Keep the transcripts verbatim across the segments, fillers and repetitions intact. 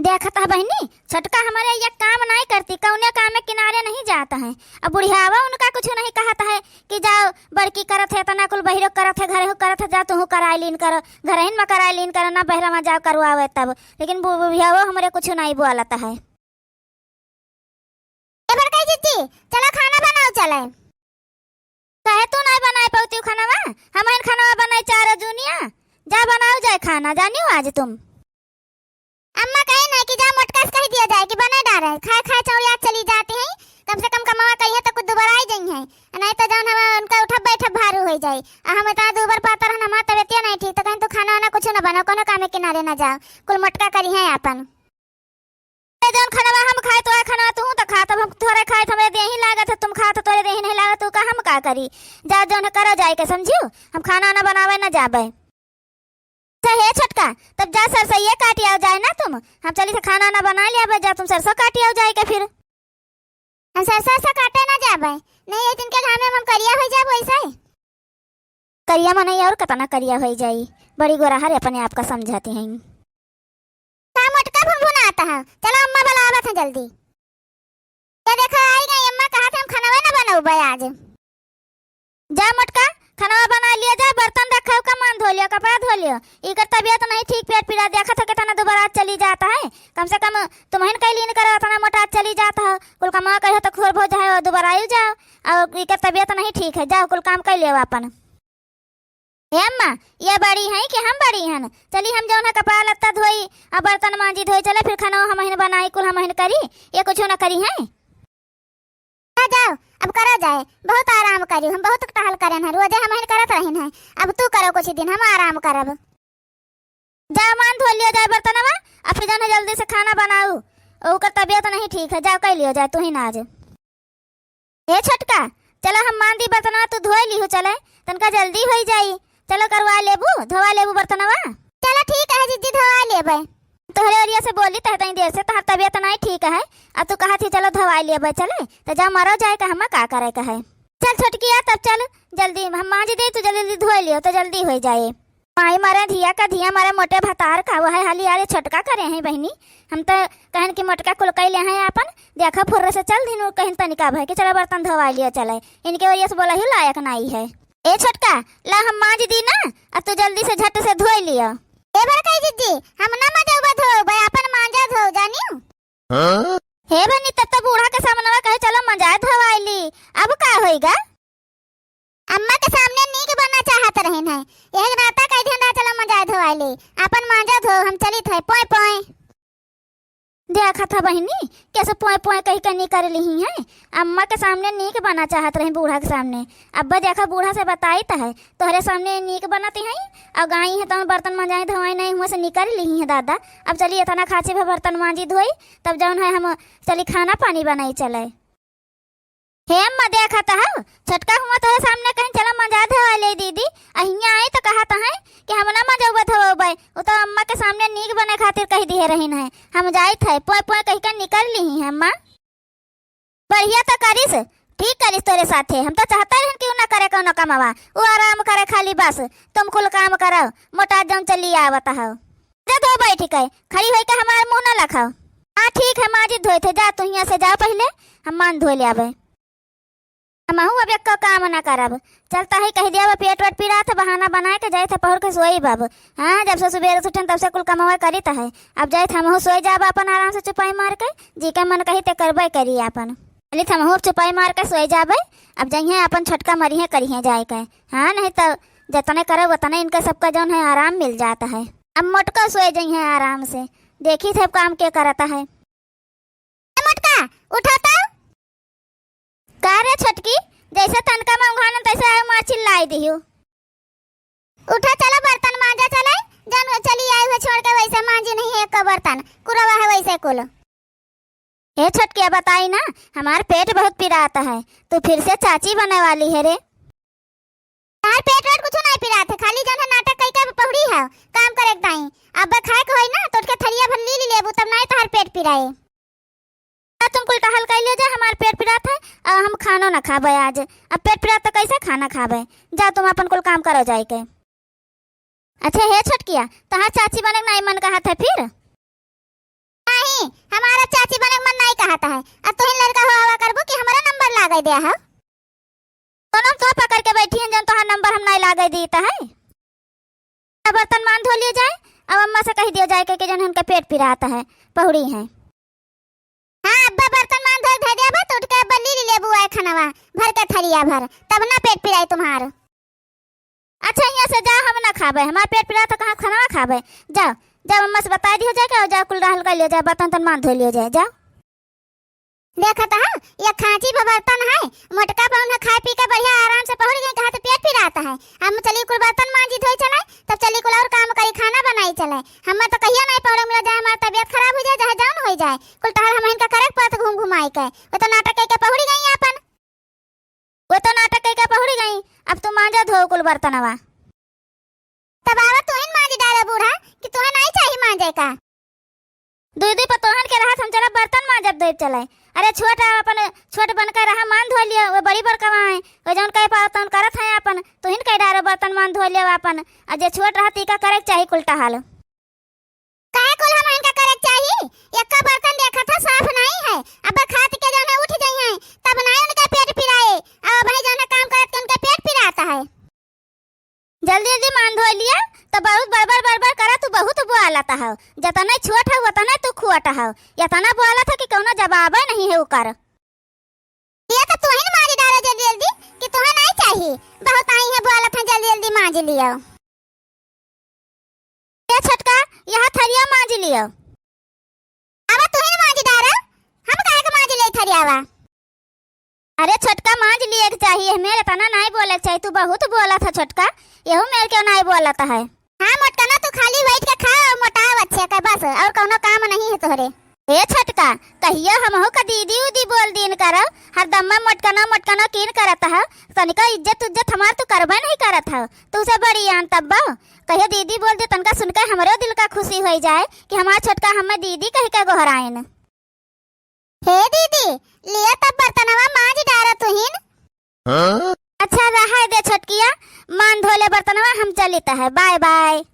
देखत ह बहिनी, छोटका हमरे एक काम नाहीं करती, कौने काम में किनारे नहीं जात है। अब बुढ़ियावा उनका कुछ नहीं कहत है कि जाओ, बड़की करत है, इतना कुल बहिरो करत है, घरे हो करत है, जाओ तुहू कराई लीन करो, घरहिन में कराई लीन करो, ना बहरा में जाओ करवावे तब। लेकिन बु-, बुढ़ियावा हमरे कुछ नहीं बोलत है। ए बड़काई जिज्जी, चलो खाना बनाओ चले। काहे तू नाहीं बनाए पउतिउ खानवा? हमहिन खानवा बनाई चारो जुनिया। जा बनाओ जाए खाना, जानियो आज तुम। अम्मा कहे ना कि जा मोटका से कहि दिया जाए कि बना डारे, खाए खाए चौड़िया चली जाती हैं, कम से कम कमावा कहिए तो कुछ दुबराई जइहैं, नहीं तो जौन हम उनका उठब बैठब भारू होइ जाए। आ हम इतना दुबर पातर हन, हमार तबियतिया नहीं ठीक, तो कहीं तू खाना वाना कुछ न बनाओ, कोनो काम के किनारे न जाओ, कुल मोटका करिहैं आपन। ए, जौन खनवा हम खाए, तो खानवा तुहूँ तो खा, तब हम थोड़े खाए, तो हमरे देही लागत है, तुम खा, तो तोरे देही नहीं लागत, तू का हम का करी? जा, जौन करो जाए के, समझियो, हम खाना ना बनावे ना जाबे। अच्छा, हे छोटका, तब जा सरसइये काटि आओ जाए ना तुम, हम चली से खाना ना बना लिया बे, जा तुम सरसों काटि आओ जाए के फिर। हम सरसों, सरसों काटे ना जाबे, नहीं, ये दिन के घामे में हम करिया होइ जाबे वैसे। करिया मनई और कतना करिया होइ जाई, बड़ी गोरहर अपने आप का समझती हैं। का मोटका भुनभुनात है? चलो अम्मा बुलावत है जल्दी। ये देखो आई गई अम्मा, कहा थे हम खनवे ना बनौबे आज। जा मोटका, खनवा बना लिया जा, बर्तन रखा का मान धो लियो, कपड़ा धो लियो। इकर तबियत नहीं ठीक, पेट पीड़ा, देखा था कितना दुबरात चली जाता है। कम से कम तुमहिन कैलीन करो, इतना मोटा चली जाता है। कुल कमा कहो तो खोर भो जाए, दुबरायु जाओ। और इकर तबियत नहीं ठीक है, जाओ कुल काम कर लियो अपन। हे अम्मा, ये बड़ी हैं कि हम बड़ी हन? चली हम जौन है कपड़ा लत्ता धोई, अब बर्तन मांजी धोई, चले फिर खाना हमहिन बनाई, कुल हमहिन करी, ये कुछ ना करी हैं। आ जाओ, अब करो जाए, बहुत आराम करी, हम बहुत टहल करेन है, रोजे हमहिन करत रहिन है, अब तू करो कुछ दिन, हम आराम करब। जा मान धो लिया जाए बर्तनवा, अब फिर जौन है जल्दी से खाना बनाऊ, ओकर तबियत नहीं ठीक है, जाओ कर लियो जाए, तू ही ना आज। हे छोटका, चलो हम मान दी बर्तनवा, तू धोए लिहू, चले तनका जल्दी होई जाई, चलो करवा लेबू, धोवा लेबू बर्तनवा। चलो ठीक है जिज्जी, धोवा लेबे। तोहरे ओरिया से बोली तह तई देर से, तोहर तबियत नाई ठीक है, अब तू कहत ही चलो धोवा लेबे, चले तो जा मरो जाए का, हमा का करे का है। चल छोटकिया, तब चल जल्दी हम मांज दे, तू जल्दी जल्दी धोए लियो तो जल्दी होई जाए। माई मरे धिया का, धिया मरे मोटे भतार का, वह हाली आले छोटका करे हैं बहिनी। हम तो कहन कि मोटका कुल कैले हैं आपन, देखा फुर्र से चल दिनु कहिन तनिका भय के चलो बर्तन धोवा लियो चले। इनके वजह से बोला ही लायक नाई है। ए छोटका, ला हम मांज दी ना, अब तू जल्दी से झट से धोए लियो। ए बड़काई जिज्जी, हम ना मजौबा धोबे, आपन मांजा धो जानियो। हाँ? हे बहिनी, तब तो बूढ़ा के सामनवा कहे चलो मजाए धोवाइली, अब का होइगा? अम्मा के सामने नीक बना चाहत रहिन है, यही नाता कह दिहन रहा चलो मजाए धोवाइली, आपन मांजा धो, हम चलित है, पोय पोय। देखत ह बहिनी, कैसे पोय पोय कही के निकर लिही है, अम्मा के सामने नीक बना चाहत रही बूढ़ा के सामने। अब्बा देखा बूढ़ा से बताइत है, तोहरे सामने नीक बनत हैं, और गाई है तौन बर्तन मंजाई धोवाई नहीं हुआ से निकर लिही है दादा। अब चली इतना खाची भर बर्तन मांजी धोई, तब जौन है हम चली खाना पानी बनाई चले। हे अम्मा देखत हौ, छोटका हुआ तोहरे सामने कहीं चला मंजा धोवाई ले दीदी, अहिया आई तो कहत है कि हम ना मंजौबे धोवबे, उ तो अम्मा के सामने नीक बने खातिर कह दिए रहिन है, हम जाइत है, पोय पोय कह के निकर लिही है अम्मा। बढ़िया तो करिस, ठीक करिस तोरे साथे। हम तो चाहते रहन कि उ ना करे कौनो कमवा, उ आराम करे खाली बस, तुम कुल काम करो, मोटा जौन चली आवत हौ। जा धो बैठ के, खड़ी होई के हमार मुंह ना लखाओ। हाँ ठीक है माँ जी, धोए थे, जा तू हियाँ से जाओ पहिले, हम मान धोए ले आवे। हमहू अब एक्को काम ना करब। चलता है कह दिया, अब पेट वेट पीड़ात है, बहाना बनाए के जाइत है पहुर के सोई बाब। हाँ, जब से सुबेरे से उठन तब से कुल कमवा करीत है। अब जाइत हमहू सोई जाब अपन आराम से चुपाई मार के, जी के मन कही ते करबे करी अपन। चलित हमहू अब चुपाई मार के सोई जाबे। अब जइहें अपन छोटका मरिहें करिहें जाए के। हाँ, नहीं तो जतने करब उतने इनके सबका जौन है आराम मिल जात है। अब मोटका सोए जइहें आराम से, देखी थे अब काम के करत है। ए मोटका, उठा तो। का रे छोटकी, जैसे तनका में उघानन तैसे आयो मार चिल्लाई दिहु। उठा चलो बर्तन मांजा चले, जौन चली आई हुए छोड़ के वैसे मांजी नहीं है एक बर्तन, कुरवा है वैसे कुल। हे छोटकिया बताई ना, हमार पेट बहुत पिरात है, तू फिर से चाची बने वाली है रे। तार पेट वेट कुछ नहीं पिरात है, खाली जौन है नाटक कई के पहुड़ी है काम करे के ताई। अब खाए के होई ना तो उठ के थरिया भर ली, ली लेबू तब नहीं तार पेट पिराए। अब तुम कुल टहल कर लियो जा, हमार पेट पिरात है और हम खानो ना खाबे आज। अब पेट पिरात तो कैसे खाना खाबे? जा तुम अपन कुल काम करो जाए के। अच्छा हे छोटकिया, तहार चाची बने के नाई मन कहत है फिर? चाची बने के मन नाहीं कहत है। अब तुहिन लड़का हो आवा करबू कि हमरा नंबर लागे दे हो। कौनो हम तो पकड़ के बैठी हैं जौन तोहार नंबर हम नाहीं लागे दीत है। अब बर्तन मान धो लियो जाए, अब अम्मा से कहि दियो जाए के, के जौन इनका पेट पिरात है, पहुड़ी हैं। हाँ, अब्बा बर्तन मान धोए धर दिया बा, तो उठ के अब्बा ली, ली लेबू आए खानावा, भर के थरिया भर, तब ना पेट पिराई तुम्हार। अच्छा, हियाँ से जाओ, हम ना खाबे, हमार पेट पिरात है, कहाँ खानावा खाबे? जाओ, जाओ, अम्मा से बताइ दियो जाए के, जाओ, कुल रहल कर लियो जाए, बर्तन तन मान धो लियो जाए, जाओ। देखत हो, ये खाँची भर बर्तन है, मोटका पर उन्हें खाए पी के बढ़िया आराम से पहुड़ गई, कहा तो पेट पिरात है। हम चली कुल बर्तन मांजी धोई चलाई, तब चली कुल और काम करी, खाना बनाई चलाई। हम तो कहिया नाहीं पहुड़े मिला जाए, हमार तबियत खराब हो जाए, चाहे जौन हो जाए, कुल टहल हम इनका करे के पड़त घूम घुमाई के। वो तो नाटक कइके पहुड़ गई आपन। वो तो नाटक कइके पहुड़ गई, अब तू मांजा धो कुल बर्तनवा। तब आवा तुहिन मांजी डारे बूढ़ा, कि तुहें नाहीं चाही मांजे का? दुई दुई पतोहन के रहत हम चला बर्तन मांजब धोइब चले। अरे छोट आ अपन, छोट बन के रहा, मान धो लियो, वो बड़ी बड़कवा है, वो जौन कहे पाओ तौन करत है अपन, तुहिन कह डारो बर्तन मान धो लियो अपन। आ जे छोट रहत इका करे के चाही कुल टहल। काहे कुल हम इनका करे के चाही? एक्का बर्तन देखत है साफ नाहीं है, अब खात के जौन है उठ जाई है, तब नाहीं उनका पेट पिराए, अब भाई जौन है काम करत के उनका पेट पिरात है। जल्दी जल्दी मान धोइ लिया, तो बहुत बड़बड़ बड़बड़ करा, तू बहुत बोलत हौ। जतने छोट हौ, वतने तू खुअट हौ। यतना बोलत है कि कौनो जवाबे नहीं है ओकर। ये तो तुहिन मांज डारो जल्दी जल्दी, कि तुहें नहीं चाहिए। बहुत आई है बोलत है, जल्दी जल्दी मांज लियो। ए छोटका, यह थरिया मांज लियो। अब तुहिन मांज डारो, हम काहे के मांज ले थरियावा? अरे छोटका, मांज लिए के चाहिए, मेरे तना नाहीं बोले के चाहिए, तू बहुत बोलत है छोटका, यहू मेरे क्यों नाहीं बोलत है? हाँ मोटका ना, तू खाली बैठ के खा और मोटाव अच्छे के बस, और कौनो काम नहीं है तोहरे। ए छोटका, कहियो हमहू का दीदी उदी बोल दीन करो, हरदम्मा मोटकनो मोटकनो कीन करत है, तनिका इज्जत उज्जत हमार तू करबे नहीं करत है, तू से बड़ी आन तब्बो, कहियो दीदी बोल दे, तनका सुन के हमरो दिल का खुशी होई जाए कि हमार छोटका हमें दीदी कह के गोहराइन। हे दीदी, लिया तब बर्तनवा मांज डारा तुहिन। हाँ? अच्छा रहा दे छोटकिया, मान धोले बर्तनवा, हम चलित है, बाय बाय।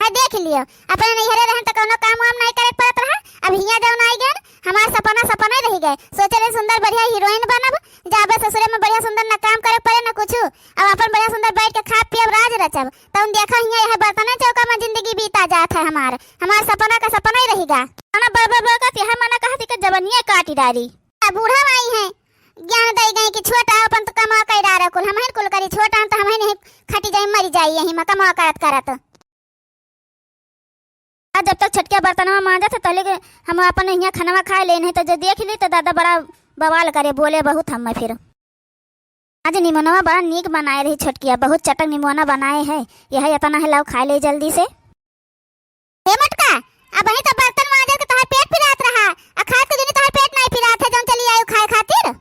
हाँ देख लियो, अपने नैहरे रहन त कौनो काम वाम नहीं करे के पड़त रहा, अब हियाँ जौन आई गए, हमार सपना सपना रह गए। सोचे रहे सुंदर बढ़िया हीरोइन बनब, जाबे ससुरे में बढ़िया सुंदर न काम करे पड़े न कुछ, अब अपन बढ़िया सुंदर बैठ के खाब पियब राज रचब। तउन देखा हियाँ यह बर्तने चौका में जिंदगी बीता जात है हमार, हमार सपना का सपना ही रहिगा। ना बरबर बरकत यह मना कहती के जवनिया काटी डारी। अब बूढ़ा माई है, ज्ञान दई गई कि छोटा अपन तो कमा कर डारा कुल, हम ही कुल करी, छोटा हम तो हम ही नहीं खटी जाई मरी जाई यही में कमा करत करत। आ जब तक छोटकिया बर्तनवा मांजत है, तले के हम अपन हियाँ खनवा खाए ले, नहीं तो जो देख ली तो दादा बड़ा बवाल करे, बोले बहुत हम फिर। आज निमोनवा बड़ा नीक बनाए रही छोटकिया, बहुत चटक निमोना बनाए है। यह इतना है, लाओ खाए ले जल्दी से। हे मोटका, अबहीं तो बर्तन मांजत के तोहार पेट पिरात रहा, आ खात के दुनी तोहार पेट नहीं पिरात है, जौन चली आयु खाए खातिर।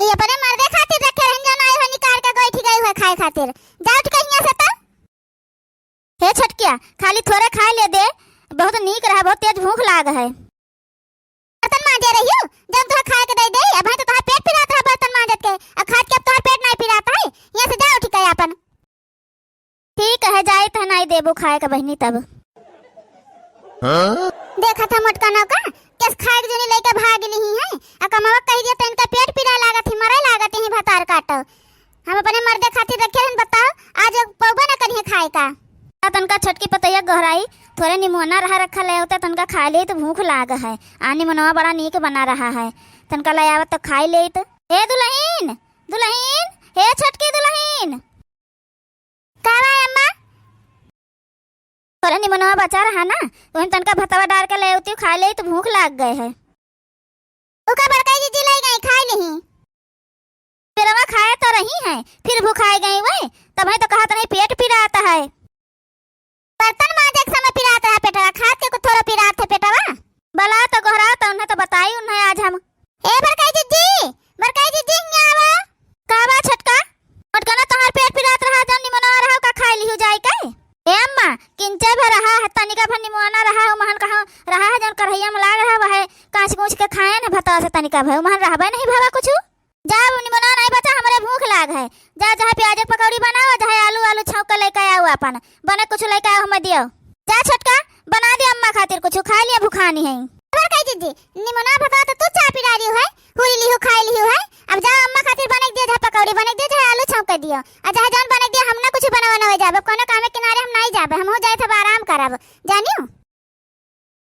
ये अपने मर्दे खातिर रखे रहन, जौन आयु है निकाल के गई थी गई है खाए खातिर। जा उठ के हियाँ से तो। हे छोटकिया, खाली थोड़े खाए ले दे, बहुत नीक रहा, बहुत तेज भूख लाग है। बर्तन मांजे रहियो, जब तोहरा खाए के दे दे, अब है तो तोहरा पेट पिरात रहा बर्तन मांजत के, अब खात के अब तोहरा पेट नहीं पिरात है, यहाँ से जा उठ के अपन। ठीक है, जाइत है, नहीं देबू खाए के बहिनी तब। हाँ? देखा था मोटका नौका, केस खाए के जोनी लेके भाग लिही है, आ कमावा कह दिया तो इनका पेट पिराए लागत ही, मरे लागत ही भतार काटो। हम अपने मर्दे खातिर रखे रहन, बताओ, आज पौबे न करिहे खाए का। आ तनका छोटकी पतैया गोहराई, थोड़े निमोना रहा रखल है, होते तनका खा ले तो भूख लाग है। आ निमोनवा बड़ा नीक बना रहा है, तनका ले आवत तो खाई लेत। हे दुलहिन, दुलहिन, हे छोटकी दुलहिन। का बा अम्मा? थोड़ा निमनवा बचा रहा ना, तो हम तनका भतवा डार के ले उती, खा ले तो भूख लाग गए है। उका बड़काई जीजी ले गई, खाए नहीं। पेटवा खाए तो रही है, फिर भुखाए गई वही, तब है तो कहत नहीं पेट पिरात है। बर्तन मांजे के समय पिरात रहा पेटवा, खात के कुछ थोड़ा पिरात है पेटवा। बला तो गोहरा तो उन्हें तो बताई उन्हें आज हम। ए बड़काई जीजी, बड़काई जीजी, हियां आवा। का बा छोटका? मोटकना तोहार पेट पिरात रहा, जौन निमनवा रहा, का खाए लिहु जाए के? ए अम्मा, किंचे भर रहा है, तनिका भर निमोना रहा है, उमहन कहाँ रहा है, जौन कढ़ैया में लाग रहा, वह कांच कूच के खाए न भतवा से तनिका भर, उमहन रहबे नहीं भवा कुछु। जा, निमोना नहीं बचा, हमरे भूख लाग है। जा, चाहे प्याज के पकौड़ी बनाओ, चाहे आलू, आलू छौंक के लेके आओ अपन, बने कुछ लेके आओ, हमें दियो। जा छोटका, बना दे अम्मा खातिर कुछ, खा लिया, भुखानी है। जी, निमोना भतवा तो तू चापी डारी है, हुई लिहू, खाई लिहू है। अब जाओ अम्मा खातिर बनई दियो, चाहे पकौड़ी बनई दियो, चाहे आलू छौंक दियो, और चाहे जौन बनई दियो, हम ना कुछ बनवा ना हो जाबे, कोनो काम के किनारे हम नहीं जाबे, हम हो जाए तब आराम करब, जानियो।